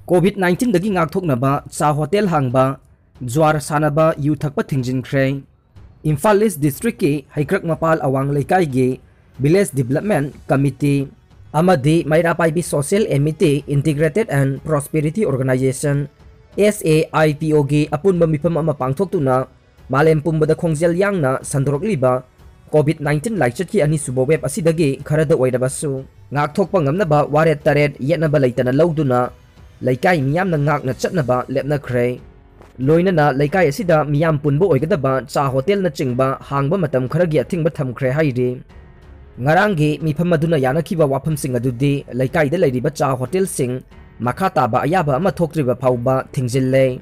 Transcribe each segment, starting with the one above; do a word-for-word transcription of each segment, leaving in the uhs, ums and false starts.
COVID ꯅꯥꯏꯟꯇꯤꯟꯗꯒꯤ ꯉꯥꯛꯊꯣꯛꯅꯕ ꯆꯥ ꯍꯣꯇꯦꯜ ꯍꯥꯡꯕ, ꯖ꯭ꯋꯥꯔ ꯁꯥꯟꯅꯕ, ꯌꯨ ꯊꯛꯄ ꯊꯤꯡꯖꯤꯟꯈ꯭ꯔꯦ꯫ ꯏꯝꯐꯥꯜ ꯏꯁ ꯗꯤꯁꯇ꯭ꯔꯤꯛꯀꯤ ꯍꯩꯀ꯭ꯔꯛ ꯃꯄꯥꯜ ꯑꯋꯥꯡ ꯂꯩꯀꯥꯏꯒꯤ ꯚꯤꯂꯦꯖ ꯗꯤꯕꯂꯞꯃꯦꯟ ꯀꯃꯤꯇꯤ ꯑꯃꯗꯤ ꯃꯩꯔꯥ ꯄꯥꯏꯕꯤ social amity integrated and prosperity organisation, S A I P ꯑꯣꯒꯤ ꯑꯄꯨꯟꯕ ꯃꯤꯐꯝ ꯑꯃ ꯄꯥꯡꯊꯣꯛꯇꯨꯅ ꯃꯥꯂꯦꯝ ꯄꯨꯝꯕꯗ ꯈꯣꯡꯖꯦꯜ ꯌꯥꯡꯅ ꯁꯟꯗꯣꯔꯛꯂꯤꯕ ꯀꯣꯚꯤꯗ ꯅꯥꯏꯟꯇꯤꯟ ꯂꯥꯏꯆꯠꯀꯤ ꯑꯅꯤꯁꯨꯕ ꯋꯦꯕ ꯑꯁꯤꯗꯒꯤ ꯈꯔꯗ ꯑꯣꯏꯔꯕꯁꯨ ꯉꯥꯛꯊꯣꯛꯄ ꯉꯝꯅꯕ ꯋꯥꯔꯦꯞ ꯇꯔꯦꯠ ꯌꯦꯠꯅꯕ ꯂꯩꯇꯅ ꯂꯧꯗꯨꯅ ꯂꯩꯀꯥꯏ ꯃꯤꯌꯥꯝꯅ ꯉꯥꯛꯅ ꯆꯠꯅꯕ ꯂꯦꯞꯅꯈ꯭ꯔꯦ꯫ ꯂꯣꯏꯅꯅ ꯂꯩꯀꯥꯏ ꯑꯁꯤꯗ ꯃꯤꯌꯥꯝ ꯄꯨꯟꯕ ꯑꯣꯏꯒꯗꯕ ꯆꯥ ꯍꯣꯇꯦꯜꯅꯆꯤꯡꯕ ꯍꯥꯡꯕ ꯃꯇꯝ ꯈꯔꯒꯤ ꯑꯊꯤꯡꯕ ꯊꯝꯈ꯭ꯔꯦ ꯍꯥꯏꯔꯤ꯫ ꯉꯔꯥꯡꯒꯤ ꯃꯤꯐꯝ ꯑꯗꯨꯅ ꯌꯥꯅꯈꯤꯕ ꯋꯥꯐꯝꯁꯤꯡ ꯑꯗꯨꯗꯤ ꯂꯩꯀꯥꯏꯗ ꯂꯩꯔꯤꯕ ꯆꯥ ꯍꯣꯇꯦꯜꯁꯤꯡ ꯃꯈꯥ ꯇꯥꯕ ꯑꯌꯥꯕ ꯑꯃ ꯊꯣꯛꯇ꯭ꯔꯤꯕ ꯐꯥꯎꯕ ꯊꯤꯡꯖꯤꯜꯂꯦ꯫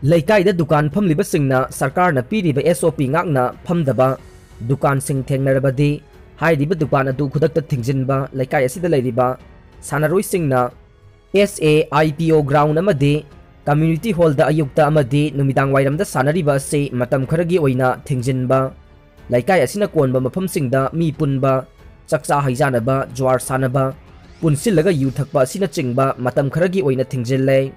ꯂꯩꯀꯥꯏꯗ ꯗꯨꯀꯥꯟ ꯐꯝꯂꯤꯕꯁꯤꯡꯅ ꯁꯔꯀꯥꯔꯅ ꯄꯤꯔꯤꯕ ꯑꯦꯁ ꯑꯣ ꯄꯤ ꯉꯥꯛꯅ ꯐꯝꯗꯕ ꯗꯨꯀꯥꯟꯁꯤꯡ ꯊꯦꯡꯅꯔꯕꯗꯤ ꯍꯥꯏꯔꯤꯕ ꯗꯨꯀꯥꯟ ꯑꯗꯨ ꯈꯨꯗꯛꯇ ꯊꯤꯡꯖꯤꯟꯕ, ꯂꯩꯀꯥꯏ ꯑꯁꯤꯗ ꯂꯩꯔꯤꯕ ꯁꯥꯟꯅꯔꯣꯏꯁꯤꯡꯅ ꯑꯦꯁ ꯑꯦ ꯑꯥꯏ ꯄꯤ ꯑꯣ ꯒ꯭ꯔꯥꯎꯟ ꯑꯃꯗꯤ ꯀꯝꯃ꯭ꯌꯨꯅꯤꯇꯤ ꯍꯣꯜꯗ ꯑꯌꯨꯛꯇ ꯑꯃꯗꯤ ꯅꯨꯃꯤꯗꯥꯡ ꯋꯥꯏꯔꯝꯗ ꯁꯥꯟꯅꯔꯤꯕ ꯑꯁꯤ ꯃꯇꯝ ꯈꯔꯒꯤ ꯑꯣꯏꯅ ꯊꯤꯡꯖꯤꯟꯕ, ꯂꯩꯀꯥꯏ ꯑꯁꯤꯅ ꯀꯣꯟꯕ ꯃꯐꯝꯁꯤꯡꯗ ꯃꯤ ꯄꯨꯟꯕ, ꯆꯥꯛꯆꯥ ꯍꯩꯖꯥꯟꯅꯕ, ꯖ꯭ꯋꯥꯔ ꯁꯥꯟꯅꯕ, ꯄꯨꯟꯁꯤꯜꯂꯒ ꯌꯨ ꯊꯛꯄ ꯑꯁꯤꯅꯆꯤꯡꯕ ꯃꯇꯝ ꯈꯔꯒꯤ ꯑꯣꯏꯅ ꯊꯤꯡꯖꯤꯜꯂꯦ꯫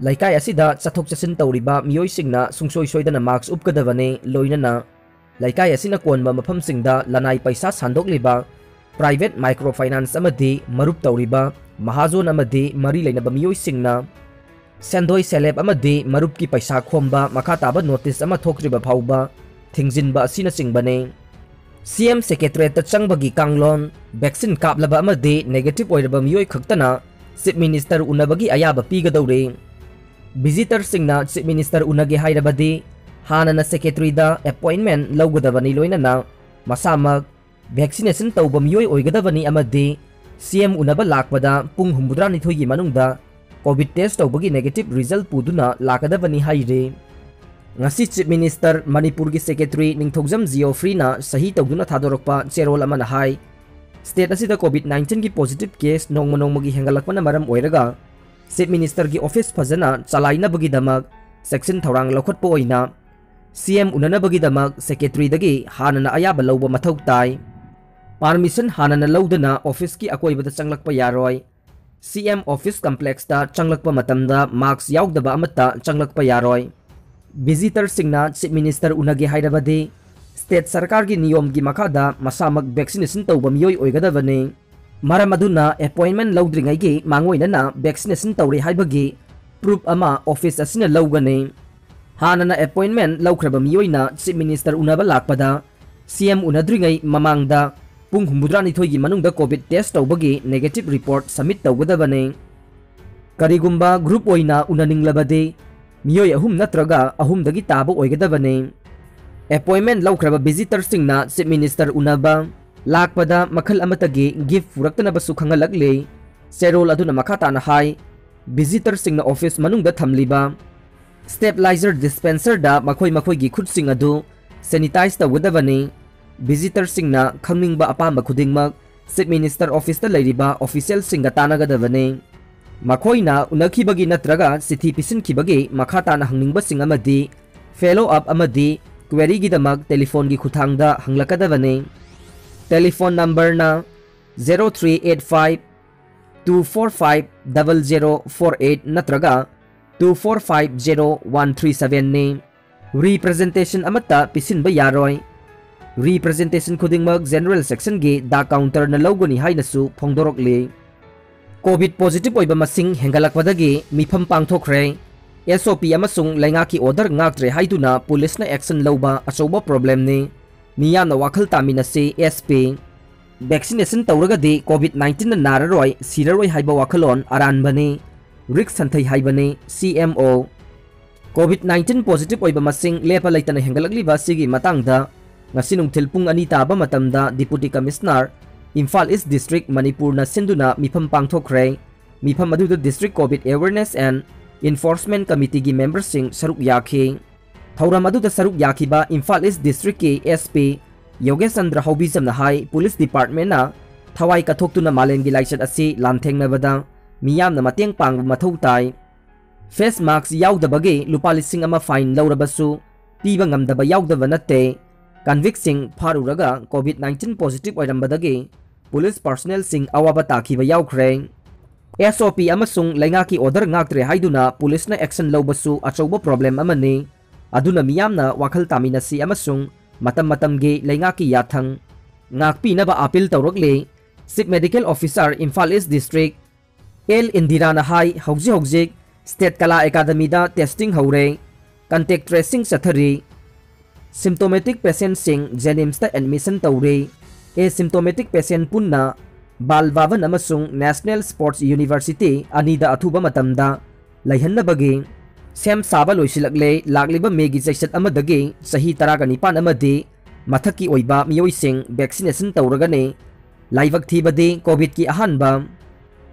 ꯂꯩꯀꯥꯏ ꯑꯁꯤꯗ ꯆꯠꯊꯣꯛ ꯆꯠꯁꯤꯟ ꯇꯧꯔꯤꯕ ꯃꯤꯑꯣꯏꯁꯤꯡꯅ ꯁꯨꯡꯁꯣꯏ ꯁꯣꯏꯗꯅ ꯃꯥꯛꯁ ꯎꯞꯀꯗꯕꯅꯤ, ꯂꯣꯏꯅꯅ ꯂꯩꯀꯥꯏ ꯑꯁꯤꯅ ꯀꯣꯟꯕ ꯃꯐꯝꯁꯤꯡꯗ ꯂꯅꯥꯏ ꯄꯩꯁꯥ ꯁꯥꯟꯗꯣꯛꯂꯤꯕ, ꯄ꯭ꯔꯥꯏꯚꯦꯠ ꯃꯥꯏꯀ꯭ꯔꯣ ꯐꯥꯏꯅꯥꯟꯁ ꯑꯃꯗꯤ ꯃꯔꯨꯞ ꯇꯧꯔꯤꯕ, ꯃꯍꯥꯖꯣꯟ ꯑꯃꯗꯤ ꯃꯔꯤ ꯂꯩꯅꯕ ꯃꯤꯑꯣꯏꯁꯤꯡꯅ ꯁꯦꯟꯗꯣꯏ ꯁꯦꯂꯦꯞ ꯑꯃꯗꯤ ꯃꯔꯨꯞꯀꯤ ꯄꯩꯁꯥ ꯈꯣꯝꯕ ꯃꯈꯥ ꯇꯥꯕ ꯅꯣꯇꯤꯁ ꯑꯃ ꯊꯣꯛꯇ꯭ꯔꯤꯕ ꯐꯥꯎꯕ ꯊꯤꯡꯖꯤꯟꯕ ꯑꯁꯤꯅꯆꯤꯡꯕꯅꯤ꯫ ꯁꯤ ꯑꯦꯝ ꯁꯦꯀ꯭ꯔꯦꯇꯔꯤꯌꯦꯠꯇ ꯆꯪꯕꯒꯤ ꯀꯥꯡꯂꯣꯟ, ꯚꯦꯛꯁꯤꯟ ꯀꯥꯞꯂꯕ ꯑꯃꯗꯤ ꯅꯦꯒꯦꯇꯤꯚ ꯑꯣꯏꯔꯕ ꯃꯤꯑꯣꯏ ꯈꯛꯇꯅ ꯆꯤꯐ ꯃꯤꯅꯤꯁꯇꯔ ꯎꯅꯕꯒꯤ ꯑꯌꯥꯕ ꯄꯤꯒꯗꯧꯔꯤ꯫ ꯚꯤꯖꯤꯇꯔꯁꯤꯡꯅ ꯆꯤꯐ ꯃꯤꯅꯤꯁꯇꯔ ꯎꯅꯒꯦ ꯍꯥꯏꯔꯕꯗꯤ ꯍꯥꯟꯅꯅ ꯁꯦꯀ꯭ꯔꯦꯇꯔꯤꯗ ꯑꯦꯄꯣꯏꯟꯃꯦꯟ ꯂꯧꯒꯗꯕꯅꯤ, ꯂꯣꯏꯅꯅ ꯃꯁꯥꯃꯛ ꯚꯦꯛꯁꯤꯅꯦꯁꯟ ꯇꯧꯕ ꯃꯤꯑꯣꯏ ꯑꯣꯏꯒꯗꯕꯅꯤ ꯑꯃꯗꯤ ꯁꯤ ꯑꯦꯝ ꯎꯅꯕ ꯂꯥꯛꯄꯗ ꯄꯨꯡ ꯍꯨꯝꯐꯨꯇꯔꯥꯅꯤꯊꯣꯏꯒꯤ ꯃꯅꯨꯡꯗ ꯀꯣꯚꯤꯗ ꯇꯦꯁ ꯇꯧꯕꯒꯤ ꯅꯦꯒꯦꯇꯤꯚ ꯔꯤꯖꯜ ꯄꯨꯗꯨꯅ ꯂꯥꯛꯀꯗꯕꯅꯤ ꯍꯥꯏꯔꯤ꯫ ꯉꯁꯤ ꯆꯤꯐ ꯃꯤꯅꯤꯁꯇꯔ ꯃꯅꯤꯄꯨꯔꯒꯤ ꯁꯦꯀ꯭ꯔꯦꯇꯔꯤ ꯅꯤꯡꯊꯧꯖꯝ ꯖꯤꯑꯣꯐ꯭ꯔꯤꯅ ꯁꯍꯤ ꯇꯧꯗꯨꯅ ꯊꯥꯗꯣꯔꯛꯄ ꯆꯦꯔꯣꯜ ꯑꯃꯅ ꯍꯥꯏ, ꯁ꯭ꯇꯦꯠ ꯑꯁꯤꯗ ꯀꯣꯚꯤꯗ ꯅꯥꯏꯟꯇꯤꯟꯒꯤ ꯄꯣꯖꯤꯇꯤꯚ ꯀꯦꯁ ꯅꯣꯡꯃ ꯅꯣꯡꯃꯒꯤ ꯍꯦꯟꯒꯠꯂꯛꯄꯅ ꯃꯔꯝ ꯑꯣꯏꯔꯒ ꯆꯤꯐ ꯃꯤꯅꯤꯁꯇꯔꯒꯤ ꯑꯣꯐꯤꯁ ꯐꯖꯅ ꯆꯂꯥꯏꯅꯕꯒꯤꯗꯃꯛ ꯆꯦꯛꯁꯤꯟ ꯊꯧꯔꯥꯡ ꯂꯧꯈꯠꯄ ꯑꯣꯏꯅ ꯁꯤ ꯑꯦꯝ ꯎꯅꯅꯕꯒꯤꯗꯃꯛ ꯁꯦꯀ꯭ꯔꯦꯇꯔꯤꯗꯒꯤ ꯍꯥꯟꯅꯅ ꯑꯌꯥꯕ ꯂꯧꯕ ꯃꯊꯧ ꯇꯥꯏ꯫ ꯄꯥꯔꯃꯤꯁꯟ ꯍꯥꯟꯅꯅ ꯂꯧꯗꯅ ꯑꯣꯐꯤꯁꯀꯤ ꯑꯀꯣꯏꯕꯗ ꯆꯪꯂꯛꯄ ꯌꯥꯔꯣꯏ꯫ C M Office Complexꯇ ꯆꯪꯂꯛꯄ ꯃꯇꯝꯗ mask ꯌꯥꯎꯗꯕ ꯑꯃꯠꯇ ꯆꯪꯂꯛꯄ ꯌꯥꯔꯣꯏ꯫ Visitorꯁꯤꯡꯅ Chief Minister ꯎꯅꯒꯦ ꯍꯥꯏꯔꯕꯗꯤ state ꯁꯔꯀꯥꯔꯒꯤ ꯅꯤꯌꯣꯝꯒꯤ ꯃꯈꯥꯗ ꯃꯁꯥꯃꯛ vaccination ꯇꯧꯕ ꯃꯤꯑꯣꯏ ꯑꯣꯏꯒꯗꯕꯅꯤ꯫ ꯃꯔꯝ ꯑꯗꯨꯅ appointment ꯂꯧꯗ꯭ꯔꯤꯉꯩꯒꯤ ꯃꯥꯡꯑꯣꯏꯅꯅ vaccination ꯇꯧꯔꯦ ꯍꯥꯏꯕꯒꯤ proof ꯑꯃ office ꯑꯁꯤꯅ ꯂꯧꯒꯅꯤ꯫ ꯍꯥꯟꯅꯅ appointment ꯂꯧꯈ꯭ꯔꯕ ꯃꯤꯑꯣꯏꯅ Chief Minister ꯎꯅꯕ ꯂꯥꯛꯄꯗ C M ꯎꯅꯗ꯭ꯔꯤꯉꯩ ꯃꯃꯥꯡꯗ ꯄꯨꯡ ꯍꯨꯝꯐꯨꯇꯔꯥꯅꯤꯊꯣꯏꯒꯤ ꯃꯅꯨꯡꯗ COVID test ꯇꯧꯕꯒꯤ negative report submit ꯇꯧꯒꯗꯕꯅꯤ꯫ ꯀꯔꯤꯒꯨꯝꯕ group ꯑꯣꯏꯅ ꯎꯅꯅꯤꯡꯂꯕꯗꯤ ꯃꯤꯑꯣꯏ ꯑꯍꯨꯝ ꯅꯠꯇ꯭ꯔꯒ ꯑꯍꯨꯝꯗꯒꯤ ꯇꯥꯕ ꯑꯣꯏꯒꯗꯕꯅꯤ꯫ Appointment ꯂꯧꯈ꯭ꯔꯕ visitorꯁꯤꯡꯅ Chief Minister ꯎꯅꯕ ꯂꯥꯛꯄꯗ ꯃꯈꯜ ꯑꯃꯠꯇꯒꯤ gift ꯄꯨꯔꯛꯇꯅꯕꯁꯨ ꯈꯪꯍꯜꯂꯛꯂꯤ꯫ ꯆꯦꯔꯣꯜ ꯑꯗꯨꯅ ꯃꯈꯥ ꯇꯥꯅ ꯍꯥꯏ, visitorꯁꯤꯡꯅ office ꯃꯅꯨꯡꯗ ꯊꯝꯂꯤꯕ stabilizer dispenserꯗ ꯃꯈꯣꯏ ꯃꯈꯣꯏꯒꯤ ꯈꯨꯠꯁꯤꯡ ꯑꯗꯨ sanitize ꯇꯧꯒꯗꯕꯅꯤ꯫ Visitorꯁꯤꯡꯅ ꯈꯪꯅꯤꯡꯕ ꯑꯄꯥꯝꯕ ꯈꯨꯗꯤꯡꯃꯛ Chief Minister Officeꯇ ꯂꯩꯔꯤꯕ officialꯁꯤꯡꯒ ꯇꯥꯟꯅꯒꯗꯕꯅꯤ꯫ ꯃꯈꯣꯏꯅ ꯎꯅꯈꯤꯕꯒꯤ ꯅꯠꯇ꯭ꯔꯒ ꯆꯤꯊꯤ ꯄꯤꯁꯤꯟꯈꯤꯕꯒꯤ ꯃꯈꯥ ꯇꯥꯅ ꯍꯪꯅꯤꯡꯕꯁꯤꯡ ꯑꯃꯗꯤ follow up ꯑꯃꯗꯤ queryꯒꯤꯗꯃꯛ telephoneꯒꯤ ꯈꯨꯠꯊꯥꯡꯗ ꯍꯪꯂꯛꯀꯗꯕꯅꯤ꯫ Telephone numberꯅ zero three eight five two four five double zero four eight ꯅꯠꯇ꯭ꯔꯒ two four five zero one three sevenꯅꯤ꯫ Representation ꯑꯃꯠꯇ ꯄꯤꯁꯤꯟꯕ ꯌꯥꯔꯣꯏ꯫ Representation ꯈꯨꯗꯤꯡꯃꯛ general sectionꯒꯤ ꯗꯥꯛ counterꯅ ꯂꯧꯒꯅꯤ ꯍꯥꯏꯅꯁꯨ ꯐꯣꯡꯗꯣꯔꯛꯂꯤ꯫ COVID positive ꯑꯣꯏꯕ ꯃꯁꯤꯡ ꯍꯦꯟꯒꯠꯂꯛꯄꯗꯒꯤ ꯃꯤꯐꯝ ꯄꯥꯡꯊꯣꯛꯈ꯭ꯔꯦ꯫ S O P ꯑꯃꯁꯨꯡ ꯂꯩꯉꯥꯛꯀꯤ order ꯉꯥꯛꯇ꯭ꯔꯦ ꯍꯥꯏꯗꯨꯅ policeꯅ action ꯂꯧꯕ ꯑꯆꯧꯕ problemꯅꯤ꯫ ꯃꯤꯌꯥꯝꯅ ꯋꯥꯈꯜ ꯇꯥꯃꯤꯟꯅꯁꯤ, S P꯫ Vaccination ꯇꯧꯔꯒꯗꯤ COVID nineteenꯅ ꯅꯥꯔꯔꯣꯏ, ꯁꯤꯔꯔꯣꯏ ꯍꯥꯏꯕ ꯋꯥꯈꯜꯂꯣꯟ ꯑꯔꯥꯟꯕꯅꯤ꯫ Risk ꯍꯟꯊꯩ ꯍꯥꯏꯕꯅꯤ, C M O꯫ COVID nineteen positive ꯑꯣꯏꯕ ꯃꯁꯤꯡ ꯂꯦꯞꯄ ꯂꯩꯇꯅ ꯍꯦꯟꯒꯠꯂꯛꯂꯤꯕ ꯑꯁꯤꯒꯤ ꯃꯇꯥꯡꯗ ꯉꯁꯤ ꯅꯨꯡꯊꯤꯜ ꯄꯨꯡ ꯑꯅꯤ ꯇꯥꯕ ꯃꯇꯝꯗ Deputy Commissioner, Imphal East District, ꯃꯅꯤꯄꯨꯔꯅ ꯁꯤꯟꯗꯨꯅ ꯃꯤꯐꯝ ꯄꯥꯡꯊꯣꯛꯈ꯭ꯔꯦ꯫ ꯃꯤꯐꯝ ꯑꯗꯨꯗ District COVID Awareness and Enforcement Committeeꯒꯤ memberꯁꯤꯡ ꯁꯔꯨꯛ ꯌꯥꯈꯤ꯫ ꯊꯧꯔꯝ ꯑꯗꯨꯗ ꯁꯔꯨꯛ ꯌꯥꯈꯤꯕ ꯏꯝꯐꯥꯜ ꯏꯁ ꯗꯤꯁꯇ꯭ꯔꯤꯛꯀꯤ S P ꯌꯣꯒꯦꯁ ꯆꯟꯗ꯭ꯔ ꯍꯥꯎꯕꯤꯖꯝꯅ ꯍꯥꯏ, police departmentꯅ ꯊꯋꯥꯏ ꯀꯠꯊꯣꯛꯇꯨꯅ ꯃꯥꯂꯦꯝꯒꯤ ꯂꯥꯏꯆꯠ ꯑꯁꯤ ꯂꯥꯟꯊꯦꯡꯅꯕꯗ ꯃꯤꯌꯥꯝꯅ ꯃꯇꯦꯡ ꯄꯥꯡꯕ ꯃꯊꯧ ꯇꯥꯏ꯫ Face mask ꯌꯥꯎꯗꯕꯒꯤ ꯂꯨꯄꯥ ꯂꯤꯁꯤꯡ ꯑꯃ fine ꯂꯧꯔꯕꯁꯨ ꯄꯤꯕ ꯉꯝꯗꯕ ꯌꯥꯎꯗꯕ ꯅꯠꯇꯦ꯫ Convictꯁꯤꯡ ꯐꯥꯔꯨꯔꯒ COVID nineteen positive ꯑꯣꯏꯔꯝꯕꯗꯒꯤ police personnelꯁꯤꯡ ꯑꯋꯥꯕ ꯇꯥꯈꯤꯕ ꯌꯥꯎꯈ꯭ꯔꯦ꯫ ꯑꯦꯁ ꯑꯣ ꯄꯤ ꯑꯃꯁꯨꯡ ꯂꯩꯉꯥꯛꯀꯤ ꯑꯣꯔꯗꯔ ꯉꯥꯛꯇ꯭ꯔꯦ ꯍꯥꯏꯗꯨꯅ ꯄꯨꯂꯤꯁꯅ ꯑꯦꯛꯁꯟ ꯂꯧꯕꯁꯨ ꯑꯆꯧꯕ ꯄ꯭ꯔꯣꯕ꯭ꯂꯦꯝ ꯑꯃꯅꯤ꯫ ꯑꯗꯨꯅ ꯃꯤꯌꯥꯝꯅ ꯋꯥꯈꯜ ꯇꯥꯃꯤꯟꯅꯁꯤ ꯑꯃꯁꯨꯡ ꯃꯇꯝ ꯃꯇꯝꯒꯤ ꯂꯩꯉꯥꯛꯀꯤ ꯌꯥꯊꯪ ꯉꯥꯛꯄꯤꯅꯕ ꯑꯥꯄꯤꯜ ꯇꯧꯔꯛꯂꯤ꯫ Chief medical officer, Imphal east district, L ꯏꯟꯗꯤꯔꯥꯅ ꯍꯥꯏ, ꯍꯧꯖꯤꯛ ꯍꯧꯖꯤꯛ ꯁ꯭ꯇꯦꯠ ꯀꯂꯥ ꯑꯦꯀꯥꯗꯃꯤꯗ ꯇꯦꯁꯇꯤꯡ ꯍꯧꯔꯦ꯫ ꯀꯟꯇꯦꯛ ꯇ꯭ꯔꯦꯁꯤꯡ ꯆꯠꯊꯔꯤ꯫ ꯁꯤꯝꯇꯣꯃꯦꯇꯤꯛ ꯄꯦꯁꯦꯟꯠꯁꯤꯡ ꯖꯦꯅꯤꯝꯁꯇ ꯑꯦꯗꯃꯤꯁꯟ ꯇꯧꯔꯦ꯫ ꯑꯦꯁꯤꯝꯇꯣꯃꯦꯇꯤꯛ ꯄꯦꯁꯦꯟꯠ ꯄꯨꯟꯅ ꯕꯥꯜ ꯚꯕꯟ ꯑꯃꯁꯨꯡ ꯅꯦꯁꯅꯦꯜ ꯁ꯭ꯄꯣꯔꯠꯁ ꯌꯨꯅꯤꯚꯔꯁꯤꯇꯤ ꯑꯅꯤꯗ ꯑꯊꯨꯕ ꯃꯇꯝꯗ ꯂꯩꯍꯟꯅꯕꯒꯤ ꯁꯦꯝ ꯁꯥꯕ ꯂꯣꯏꯁꯤꯜꯂꯛꯂꯦ꯫ ꯂꯥꯛꯂꯤꯕ ꯃꯦꯒꯤ ꯆꯩꯆꯠ ꯑꯃꯗꯒꯤ ꯆꯍꯤ ꯇꯔꯥꯒ ꯅꯤꯄꯥꯟ ꯑꯃꯗꯤ ꯃꯊꯛꯀꯤ ꯑꯣꯏꯕ ꯃꯤꯑꯣꯏꯁꯤꯡ ꯚꯦꯛꯁꯤꯅꯦꯁꯟ ꯇꯧꯔꯒꯅꯤ꯫ ꯂꯥꯏꯕꯛ ꯊꯤꯕꯗꯤ ꯀꯣꯚꯤꯗꯀꯤ ꯑꯍꯥꯟꯕ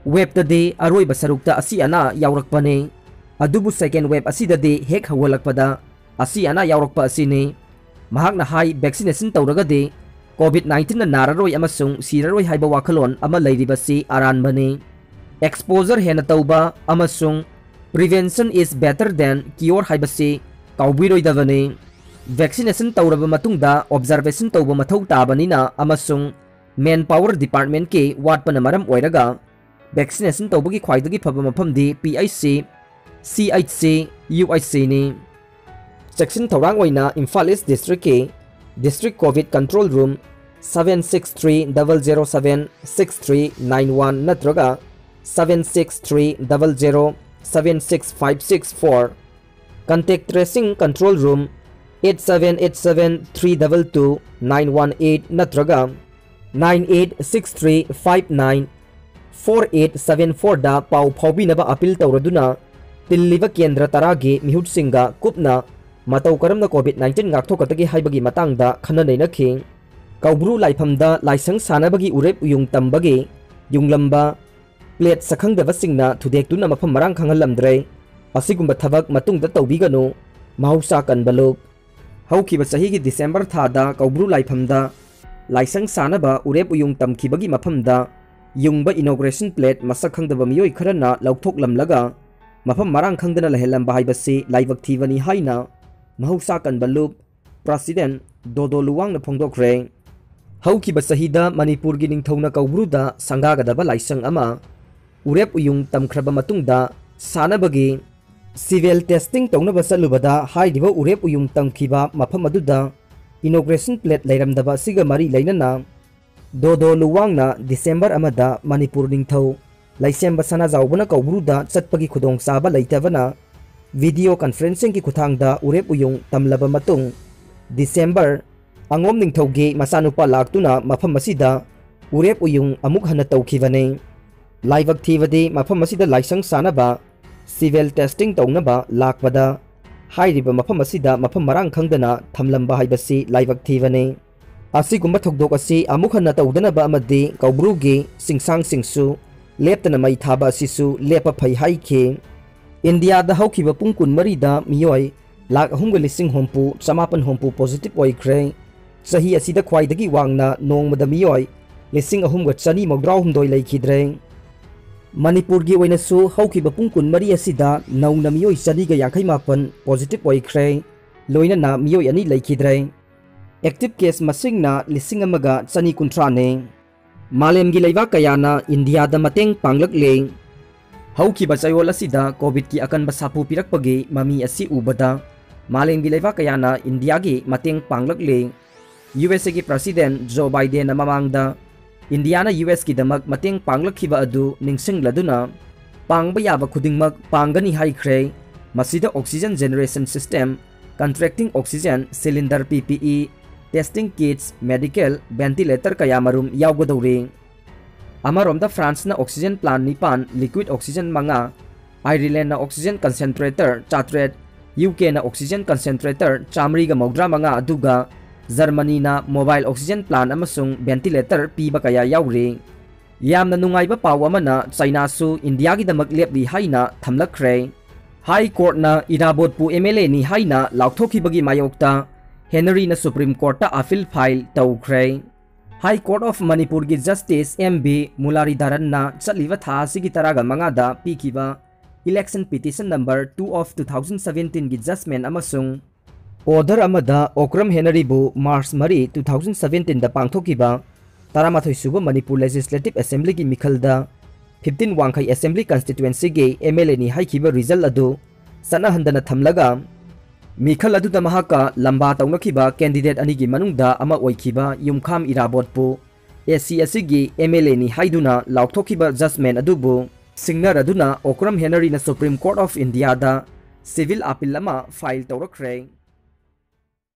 ꯋꯦꯕꯇꯗꯤ ꯑꯔꯣꯏꯕ ꯁꯔꯨꯛꯇ ꯑꯁꯤ ꯑꯅꯥ ꯌꯥꯎꯔꯛꯄꯅꯤ꯫ ꯑꯗꯨꯕꯨ ꯁꯦꯀꯦꯟ ꯋꯦꯕ ꯑꯁꯤꯗꯗꯤ ꯍꯦꯛ ꯍꯧꯒꯠꯂꯛꯄꯗ ꯑꯁꯤ ꯑꯅꯥ ꯌꯥꯎꯔꯛꯄ ꯑꯁꯤꯅꯤ꯫ ꯃꯍꯥꯛꯅ ꯍꯥꯏ, ꯚꯦꯛꯁꯤꯅꯦꯁꯟ ꯇꯧꯔꯒꯗꯤ ꯀꯣꯚꯤꯗ ꯅꯥꯏꯟꯇꯤꯟꯅ ꯅꯥꯔꯔꯣꯏ ꯑꯃꯁꯨꯡ ꯁꯤꯔꯔꯣꯏ ꯍꯥꯏꯕ ꯋꯥꯈꯜꯂꯣꯟ ꯑꯃ ꯂꯩꯔꯤꯕꯁꯤ ꯑꯔꯥꯟꯕꯅꯤ꯫ Exposure ꯍꯦꯟꯅ ꯇꯧꯕ ꯑꯃꯁꯨꯡ prevention is better than cure ꯍꯥꯏꯕꯁꯤ ꯀꯥꯎꯕꯤꯔꯣꯏꯗꯕꯅꯤ꯫ ꯚꯦꯛꯁꯤꯅꯦꯁꯟ ꯇꯧꯔꯕ ꯃꯇꯨꯡꯗ ꯑꯣꯕꯖꯥꯔꯕꯦꯁꯟ ꯇꯧꯕ ꯃꯊꯧ ꯇꯥꯕꯅꯤꯅ ꯑꯃꯁꯨꯡ ꯃꯦꯟ ꯄꯥꯋꯔ ꯗꯤꯄꯥꯔꯠꯃꯦꯟꯠꯀꯤ ꯋꯥꯠꯄꯅ ꯃꯔꯝ ꯑꯣꯏꯔꯒ ꯚꯦꯛꯁꯤꯅꯦꯁꯟ ꯇꯧꯕꯒꯤ ꯈ꯭ꯋꯥꯏꯗꯒꯤ ꯐꯕ ꯃꯐꯝꯗꯤ ꯄꯤ ꯑꯩꯆ ꯁꯤ, ꯁꯤ ꯑꯩꯆ ꯁꯤ, ꯌꯨ ꯑꯩꯆ ꯁꯤꯅꯤ꯫ ꯆꯦꯛꯁꯤꯟ ꯊꯧꯔꯥꯡ ꯑꯣꯏꯅ ꯏꯝꯐꯥꯜ ꯏꯁ ꯗꯤꯁꯇ꯭ꯔꯤꯛꯀꯤ District Covid Control Room seven six three double zero seven six three nine one ꯅꯠꯇ꯭ꯔꯒ seven six three double zero seven six five six four, Contact Tracing Control Room eight seven eight seven three double two nine one eight ꯅꯠꯇ꯭ꯔꯒ nine eight six three five nine four eight seven fourꯗ ꯄꯥꯎ ꯐꯥꯎꯕꯤꯅꯕ appeal ꯇꯧꯔꯗꯨꯅ, ꯇꯤꯜꯂꯤꯕ ꯀꯦꯟꯗ꯭ꯔ ꯇꯔꯥꯒꯤ ꯃꯤꯍꯨꯠꯁꯤꯡꯒ ꯀꯨꯞꯅ ꯃꯇꯧ ꯀꯔꯝꯅ COVID nineteen ꯉꯥꯛꯊꯣꯛꯀꯗꯒꯦ ꯍꯥꯏꯕꯒꯤ ꯃꯇꯥꯡꯗ ꯈꯟꯅ ꯅꯩꯅꯈꯤ꯫ ꯀꯧꯕ꯭ꯔꯨ ꯂꯥꯏꯐꯝꯗ ꯂꯥꯏꯁꯪ ꯁꯥꯅꯕꯒꯤ ꯎꯔꯦꯞ ꯎꯌꯨꯡ ꯇꯝꯕꯒꯤ ꯌꯨꯡꯂꯝꯕ ꯄ꯭ꯂꯦꯠ ꯁꯛꯈꯪꯗꯕꯁꯤꯡꯅ ꯊꯨꯗꯦꯛꯇꯨꯅ ꯃꯐꯝ ꯃꯔꯥꯡ ꯈꯪꯍꯜꯂꯝꯗ꯭ꯔꯦ꯫ ꯑꯁꯤꯒꯨꯝꯕ ꯊꯕꯛ ꯃꯇꯨꯡꯗ ꯇꯧꯕꯤꯒꯅꯨ, ꯃꯍꯧꯁꯥ ꯀꯟꯕ ꯂꯨꯞ꯫ ꯍꯧꯈꯤꯕ ꯆꯍꯤꯒꯤ ꯗꯤꯁꯦꯝꯕꯔ ꯊꯥꯗ ꯀꯧꯕ꯭ꯔꯨ ꯂꯥꯏꯐꯝꯗ ꯂꯥꯏꯁꯪ ꯁꯥꯅꯕ ꯎꯔꯦꯞ ꯎꯌꯨꯡ ꯇꯝꯈꯤꯕꯒꯤ ꯃꯐꯝꯗ ꯌꯨꯡꯕ ꯏꯅꯣꯒ꯭ꯔꯦꯁꯟ ꯄ꯭ꯂꯦꯠ ꯃꯁꯛ ꯈꯪꯗꯕ ꯃꯤꯑꯣꯏ ꯈꯔꯅ ꯂꯧꯊꯣꯛꯂꯝꯂꯒ ꯃꯐꯝ ꯃꯔꯥꯡ ꯈꯪꯗꯅ ꯂꯩꯍꯜꯂꯝꯕ ꯍꯥꯏꯕꯁꯤ ꯂꯥꯏꯕꯛ ꯊꯤꯕꯅꯤ ꯍꯥꯏꯅ ꯃꯍꯧꯁꯥ ꯀꯟꯕ ꯂꯨꯞ ꯄ꯭ꯔꯁꯤꯗꯦꯟꯠ ꯗꯣꯗꯣ ꯂꯨꯋꯥꯡꯅ ꯐꯣꯡꯗꯣꯛꯈ꯭ꯔꯦ꯫ ꯍꯧꯈꯤꯕ ꯆꯍꯤꯗ ꯃꯅꯤꯄꯨꯔꯒꯤ ꯅꯤꯡꯊꯧꯅ ꯀꯧꯕ꯭ꯔꯨꯗ ꯁꯪꯒꯥꯒꯗꯕ ꯂꯥꯏꯁꯪ ꯑꯃ ꯎꯔꯦꯞ ꯎꯌꯨꯡ ꯇꯝꯈ꯭ꯔꯕ ꯃꯇꯨꯡꯗ ꯁꯥꯟꯅꯕꯒꯤ civil testing ꯇꯧꯅꯕ ꯆꯠꯂꯨꯕꯗ ꯍꯥꯏꯔꯤꯕ ꯎꯔꯦꯞ ꯎꯌꯨꯡ ꯇꯝꯈꯤꯕ ꯃꯐꯝ ꯑꯗꯨꯗ inauguration plate ꯂꯩꯔꯝꯗꯕ ꯑꯁꯤꯒ ꯃꯔꯤ ꯂꯩꯅꯅ ꯗꯣꯗꯣ ꯂꯨꯋꯥꯡꯅ ꯗꯤꯁꯦꯝꯕꯔ ꯑꯃꯗ ꯃꯅꯤꯄꯨꯔ ꯅꯤꯡꯊꯧ ꯂꯩꯁꯦꯝꯕ ꯁꯅꯥꯖꯥꯎꯕꯅ ꯀꯧꯕ꯭ꯔꯨꯗ ꯆꯠꯄꯒꯤ ꯈꯨꯗꯣꯡꯆꯥꯕ ꯂꯩꯇꯕꯅ video conferencingꯒꯤ ꯈꯨꯠꯊꯥꯡꯗ ꯎꯔꯦꯞ ꯎꯌꯨꯡ ꯇꯝꯂꯕ ꯃꯇꯨꯡ, ꯗꯤꯁꯦꯝꯕꯔ, ꯑꯉꯣꯝ ꯅꯤꯡꯊꯧꯒꯤ ꯃꯆꯥꯅꯨꯄꯥ ꯂꯥꯛꯇꯨꯅ ꯃꯐꯝ ꯑꯁꯤꯗ ꯎꯔꯦꯞ ꯎꯌꯨꯡ ꯑꯃꯨꯛ ꯍꯟꯅ ꯇꯧꯈꯤꯕꯅꯤ꯫ ꯂꯥꯏꯕꯛ ꯊꯤꯕꯗꯤ ꯃꯐꯝ ꯑꯁꯤꯗ ꯂꯥꯏꯁꯪ ꯁꯥꯅꯕ civil testing ꯇꯧꯅꯕ ꯂꯥꯛꯄꯗ ꯍꯥꯏꯔꯤꯕ ꯃꯐꯝ ꯑꯁꯤꯗ ꯃꯐꯝ ꯃꯔꯥꯡ ꯈꯪꯗꯅ ꯊꯝꯂꯝꯕ ꯍꯥꯏꯕꯁꯤ ꯂꯥꯏꯕꯛ ꯊꯤꯕꯅꯤ꯫ ꯑꯁꯤꯒꯨꯝꯕ ꯊꯧꯗꯣꯛ ꯑꯁꯤ ꯑꯃꯨꯛ ꯍꯟꯅ ꯇꯧꯗꯅꯕ ꯑꯃꯗꯤ ꯀꯧꯕ꯭ꯔꯨꯒꯤ ꯆꯤꯡꯁꯥꯡꯁꯤꯡꯁꯨ ꯂꯦꯞꯇꯅ ꯃꯩ ꯊꯥꯕ ꯑꯁꯤꯁꯨ ꯂꯦꯞꯄ ꯐꯩ ꯍꯥꯏꯈꯤ꯫ ꯏꯟꯗꯤꯌꯥꯗ ꯍꯧꯈꯤꯕ ꯄꯨꯡ ꯀꯨꯟꯃꯔꯤꯗ ꯃꯤꯑꯣꯏ ꯂꯥꯈ ꯑꯍꯨꯝꯒ ꯂꯤꯁꯤꯡ ꯍꯨꯝꯐꯨ ꯆꯃꯥꯄꯟ ꯍꯨꯝꯐꯨ positive ꯑꯣꯏꯈ꯭ꯔꯦ꯫ ꯆꯍꯤ ꯑꯁꯤꯗ ꯈ꯭ꯋꯥꯏꯗꯒꯤ ꯋꯥꯡꯅ ꯅꯣꯡꯃꯗ ꯃꯤꯑꯣꯏ ꯂꯤꯁꯤꯡ ꯑꯍꯨꯝꯒ ꯆꯅꯤ ꯃꯧꯗ꯭ꯔꯥꯍꯨꯝꯗꯣꯏ ꯂꯩꯈꯤꯗ꯭ꯔꯦ꯫ ꯃꯅꯤꯄꯨꯔꯒꯤ ꯑꯣꯏꯅꯁꯨ ꯍꯧꯈꯤꯕ ꯄꯨꯡ ꯀꯨꯟꯃꯔꯤ ꯑꯁꯤꯗ ꯅꯧꯅ ꯃꯤꯑꯣꯏ ꯆꯅꯤꯒ ꯌꯥꯡꯈꯩ ꯃꯥꯄꯟ positive ꯑꯣꯏꯈ꯭ꯔꯦ꯫ ꯂꯣꯏꯅꯅ ꯃꯤꯑꯣꯏ ꯑꯅꯤ ꯂꯩꯈꯤꯗ꯭ꯔꯦ꯫ Active case ꯃꯁꯤꯡꯅ ꯂꯤꯁꯤꯡ ꯑꯃꯒ ꯆꯅꯤ ꯀꯨꯟꯊ꯭ꯔꯥꯅꯤ꯫ ꯃꯥꯂꯦꯝꯒꯤ ꯂꯩꯕꯥꯛ ꯀꯌꯥꯅ ꯏꯟꯗꯤꯌꯥꯗ ꯃꯇꯦꯡ ꯄꯥꯡꯂꯛꯂꯦ꯫ ꯍꯧꯈꯤꯕ ꯆꯌꯣꯜ ꯑꯁꯤꯗ ꯀꯣꯚꯤꯗꯀꯤ ꯑꯀꯟꯕ ꯁꯥꯐꯨ ꯄꯤꯔꯛꯄꯒꯤ ꯃꯃꯤ ꯑꯁꯤ ꯎꯕꯗ ꯃꯥꯂꯦꯝꯒꯤ ꯂꯩꯕꯥꯛ ꯀꯌꯥꯅ ꯏꯟꯗꯤꯌꯥꯒꯤ ꯃꯇꯦꯡ ꯄꯥꯡꯂꯛꯂꯦ꯫ ꯌꯨ ꯑꯦꯁ ꯑꯦꯒꯤ ꯄ꯭ꯔꯁꯤꯗꯦꯟ ꯖꯣ ꯕꯥꯏꯗꯦꯟꯅ ꯃꯃꯥꯡꯗ ꯏꯟꯗꯤꯌꯥꯅ ꯌꯨ ꯑꯦꯁꯀꯤꯗꯃꯛ ꯃꯇꯦꯡ ꯄꯥꯡꯂꯛꯈꯤꯕ ꯑꯗꯨ ꯅꯤꯡꯁꯤꯡꯂꯗꯨꯅ ꯄꯥꯡꯕ ꯌꯥꯕ ꯈꯨꯗꯤꯡꯃꯛ ꯄꯥꯡꯒꯅꯤ ꯍꯥꯏꯈ꯭ꯔꯦ꯫ ꯃꯁꯤꯗ oxygen generation system, contracting oxygen cylinder, P P E, testing kits, medical ventilator ꯀꯌꯥꯃꯔꯨꯝ ꯌꯥꯎꯒꯗꯧꯔꯤ꯫ ꯑꯃꯔꯣꯝꯗ ꯐ꯭ꯔꯥꯟꯁꯅ oxygen plant ꯅꯤꯄꯥꯟ, liquid oxygen ꯃꯉꯥ, ꯑꯥꯏꯔꯤꯂꯦꯟꯅ oxygen concentrator ꯆꯥꯇ꯭ꯔꯦꯠ, ꯌꯨ ꯀꯦꯅ oxygen concentrator ꯆꯥꯃꯔꯤꯒ ꯃꯧꯗ꯭ꯔꯥ ꯃꯉꯥ, ꯑꯗꯨꯒ ꯖꯔꯃꯅꯤꯅ mobile oxygen plant ꯑꯃꯁꯨꯡ ventilator ꯄꯤꯕ ꯀꯌꯥ ꯌꯥꯎꯔꯤ꯫ ꯌꯥꯝꯅ ꯅꯨꯡꯉꯥꯏꯕ ꯄꯥꯎ ꯑꯃꯅ ꯆꯥꯏꯅꯥꯁꯨ ꯏꯟꯗꯤꯌꯥꯒꯤꯗꯃꯛ ꯂꯦꯞꯂꯤ ꯍꯥꯏꯅ ꯊꯝꯂꯛꯈ꯭ꯔꯦ꯫ ꯍꯥꯏ ꯀꯣꯔꯠꯅ ꯏꯔꯥꯕꯣꯠꯄꯨ ꯑꯦꯝ ꯑꯦꯜ ꯑꯦꯅꯤ ꯍꯥꯏꯅ ꯂꯥꯎꯊꯣꯛꯈꯤꯕꯒꯤ ꯃꯥꯌꯣꯛꯇ ꯍꯦꯅꯔꯤꯅ ꯁꯨꯄ꯭ꯔꯤꯝ ꯀꯣꯔꯠꯇ appeal file ꯇꯧꯈ꯭ꯔꯦ꯫ High Court of ꯃꯅꯤꯄꯨꯔꯒꯤ ꯖꯁꯇꯤꯁ ꯑꯦꯝ ꯕꯤ ꯃꯨꯂꯥꯔꯤꯙꯔꯟꯅ ꯆꯠꯂꯤꯕ ꯊꯥ ꯑꯁꯤꯒꯤ ꯇꯔꯥꯒ ꯃꯉꯥꯗ ꯄꯤꯈꯤꯕ election petition number two of two thousand seventeen ꯒꯤ judgment ꯑꯃꯁꯨꯡ order ꯑꯃꯗ ꯑꯣꯀ꯭ꯔꯝ ꯍꯦꯅꯔꯤꯕꯨ ꯃꯥꯔꯆ ꯃꯔꯤ, two thousand seventeen ꯗ ꯄꯥꯡꯊꯣꯛꯈꯤꯕ ꯇꯔꯥꯃꯥꯊꯣꯏ ꯁꯨꯕ ꯃꯅꯤꯄꯨꯔ Legislative Assembly ꯒꯤ ꯃꯤꯈꯜꯗ ꯐꯤꯐꯇꯤꯟ ꯋꯥꯡꯈꯩ Assembly Constituencyꯒꯤ MLAꯅꯤ ꯍꯥꯏꯈꯤꯕ result ꯑꯗꯨ ꯆꯠꯅꯍꯟꯗꯅ ꯊꯝꯂꯒ, ꯃꯤꯈꯜ ꯑꯗꯨꯗ ꯃꯍꯥꯛꯀ ꯂꯝꯕꯥ ꯇꯧꯅꯈꯤꯕ candidate ꯑꯅꯤꯒꯤ ꯃꯅꯨꯡꯗ ꯑꯃ ꯑꯣꯏꯈꯤꯕ ꯌꯨꯝꯈꯥꯝ ꯏꯔꯥꯕꯣꯠꯄꯨ AC ꯑꯁꯤꯒꯤ MLAꯅꯤ ꯍꯥꯏꯗꯨꯅ ꯂꯥꯎꯊꯣꯛꯈꯤꯕ judgement ꯑꯗꯨꯕꯨ ꯁꯤꯡꯅꯔꯗꯨꯅ Okram ꯍꯦꯅꯔꯤꯅ Supreme Court of Indiaꯗ civil appeal ꯑꯃ file ꯇꯧꯔꯛꯈ꯭ꯔꯦ꯫